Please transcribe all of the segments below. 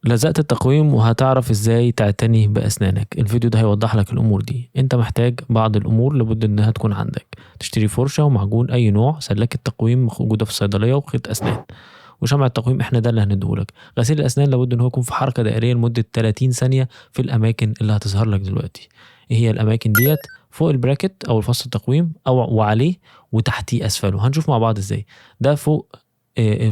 لزقت التقويم وهتعرف ازاي تعتني بأسنانك. الفيديو ده هيوضح لك الأمور دي. انت محتاج بعض الأمور لابد انها تكون عندك. تشتري فرشة ومعجون أي نوع، سلاكة التقويم موجودة في الصيدلية، وخيط أسنان، وشمع التقويم احنا ده اللي هنديهولك. غسيل الأسنان لابد ان هو يكون في حركة دائرية لمدة 30 ثانية في الأماكن اللي هتظهر لك دلوقتي. ايه هي الأماكن ديت؟ فوق ال bracket أو الفص التقويم أو وعليه وتحتيه أسفله. هنشوف مع بعض ازاي. ده فوق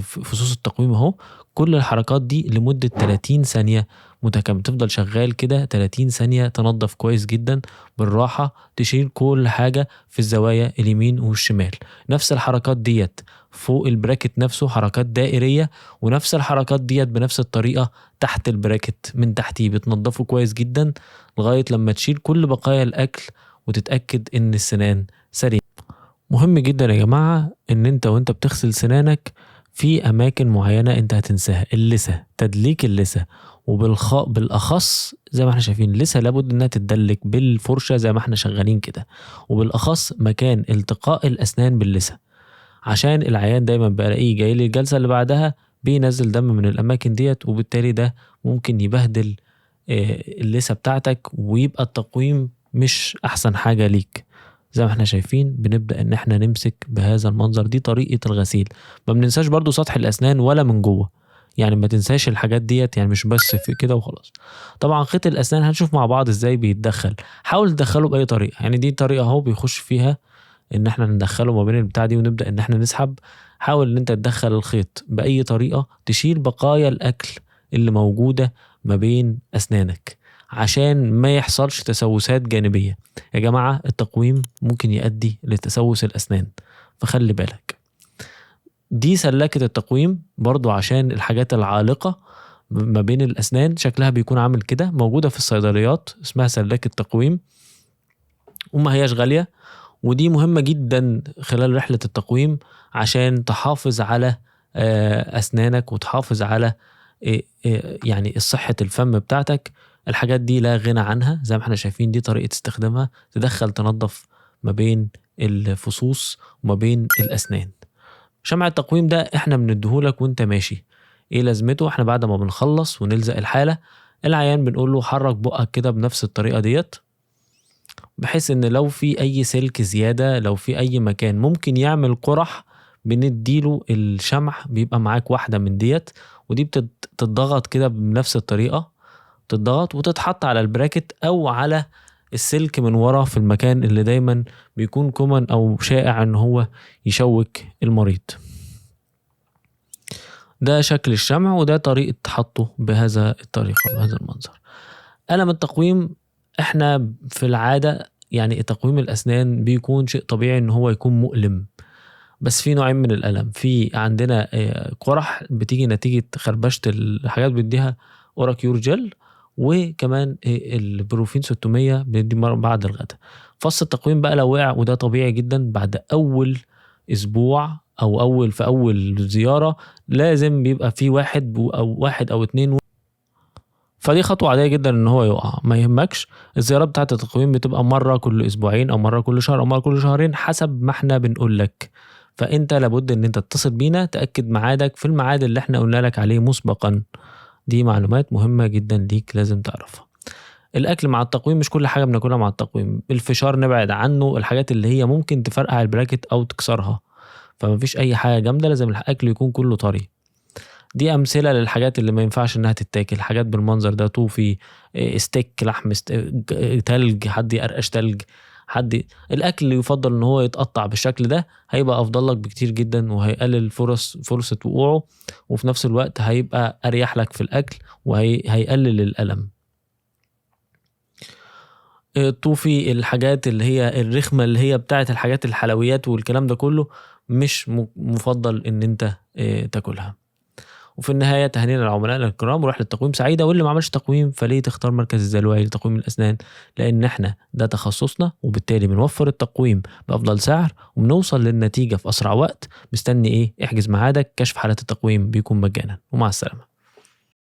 فصوص التقويم اهو. كل الحركات دي لمدة 30 ثانية متكاملة، تفضل شغال كده 30 ثانية، تنظف كويس جدا بالراحة، تشيل كل حاجة في الزوايا اليمين والشمال. نفس الحركات ديت فوق ال bracket نفسه، حركات دائرية، ونفس الحركات ديت بنفس الطريقة تحت ال bracket من تحتيه، بتنظفه كويس جدا لغاية لما تشيل كل بقايا الأكل وتتأكد إن السنان سليمة. مهم جدا يا جماعة إن أنت وأنت بتغسل سنانك في أماكن معينة أنت هتنساها، اللثة، تدليك اللثة، وبالأخص زي ما احنا شايفين اللثة لابد إنها تتدلك بالفرشة زي ما احنا شغالين كده، وبالأخص مكان التقاء الأسنان باللثة، عشان العيان دايما بلاقيه جاي لي الجلسة اللي بعدها بينزل دم من الأماكن ديت، وبالتالي ده ممكن يبهدل اللثة بتاعتك ويبقى التقويم مش أحسن حاجة ليك. زي ما احنا شايفين بنبدأ ان احنا نمسك بهذا المنظر. دي طريقة الغسيل. ما بننساش برضو سطح الأسنان ولا من جوه، يعني ما تنساش الحاجات ديت، يعني مش بس في كده وخلاص. طبعا خيط الأسنان هنشوف مع بعض ازاي بيتدخل. حاول تدخله بأي طريقة، يعني دي طريقة اهو بيخش فيها ان احنا ندخله ما بين البتاع دي ونبدأ ان احنا نسحب. حاول ان انت تدخل الخيط بأي طريقة تشيل بقايا الأكل اللي موجودة ما بين أسنانك عشان ما يحصلش تسوسات جانبية. يا جماعة التقويم ممكن يؤدي لتسوس الأسنان، فخلي بالك. دي سلاكة التقويم برضو عشان الحاجات العالقة ما بين الأسنان، شكلها بيكون عامل كده، موجودة في الصيدليات، اسمها سلاكة تقويم وما هياش غالية، ودي مهمة جدا خلال رحلة التقويم عشان تحافظ على أسنانك وتحافظ على يعني صحة الفم بتاعتك. الحاجات دي لا غنى عنها. زي ما احنا شايفين دي طريقة استخدامها، تدخل تنظف ما بين الفصوص وما بين الأسنان. شمع التقويم ده احنا بنديهولك وانت ماشي. ايه لازمته؟ احنا بعد ما بنخلص ونلزق الحالة العيان بنقول له حرك بقك كده بنفس الطريقة ديت، بحيث ان لو في اي سلك زيادة، لو في اي مكان ممكن يعمل قرح، بنديله الشمع. بيبقى معاك واحدة من ديت، ودي بتتضغط كده بنفس الطريقة، تتضغط وتتحط على ال bracket او على السلك من ورا في المكان اللي دايما بيكون common او شائع ان هو يشوك المريض. ده شكل الشمع وده طريقة حطه بهذا الطريقة بهذا المنظر. ألم التقويم احنا في العادة يعني تقويم الأسنان بيكون شيء طبيعي ان هو يكون مؤلم، بس في نوعين من الألم. في عندنا قرح بتيجي نتيجة خربشة الحاجات بنديها أوراكيور جل، وكمان البروفين 600 بندي بعد الغداء. فص التقويم بقى لو وقع، وده طبيعي جدا بعد أول أسبوع أو في أول زيارة لازم بيبقى في واحد أو اتنين، فدي خطوة عادية جدا إن هو يقع، ما يهمكش. الزيارة بتاعة التقويم بتبقى مرة كل أسبوعين أو مرة كل شهر أو مرة كل شهرين حسب ما احنا بنقول لك. فأنت لابد إن أنت تتصل بينا تأكد ميعادك في الميعاد اللي احنا قلنا لك عليه مسبقا. دي معلومات مهمة جدا ليك لازم تعرفها. الأكل مع التقويم مش كل حاجة بناكلها مع التقويم، الفشار نبعد عنه، الحاجات اللي هي ممكن تفرقع ال bracket أو تكسرها، فما فيش أي حاجة جامدة، لازم الأكل يكون كله طري. دي أمثلة للحاجات اللي ما ينفعش إنها تتاكل، حاجات بالمنظر ده، توفي، ستيك، لحم، تلج، حد يقرقش تلج، حد الأكل يفضل إن هو يتقطع بالشكل ده، هيبقى أفضل لك بكتير جدا وهيقلل فرصة وقوعه، وفي نفس الوقت هيبقى أريح لك في الأكل وهيقلل الألم. الطوفي، الحاجات اللي هي الرخمة اللي هي بتاعت الحاجات الحلويات والكلام ده كله مش مفضل إن أنت تاكلها. وفي النهاية تهانينا للعملاء الكرام ورحلة تقويم سعيدة، واللي ما عملش تقويم فليه تختار مركز الزلوعي لتقويم الأسنان؟ لأن احنا ده تخصصنا، وبالتالي بنوفر التقويم بأفضل سعر وبنوصل للنتيجة في أسرع وقت. مستني إيه؟ احجز ميعادك، كشف حالة التقويم بيكون مجانا. ومع السلامة.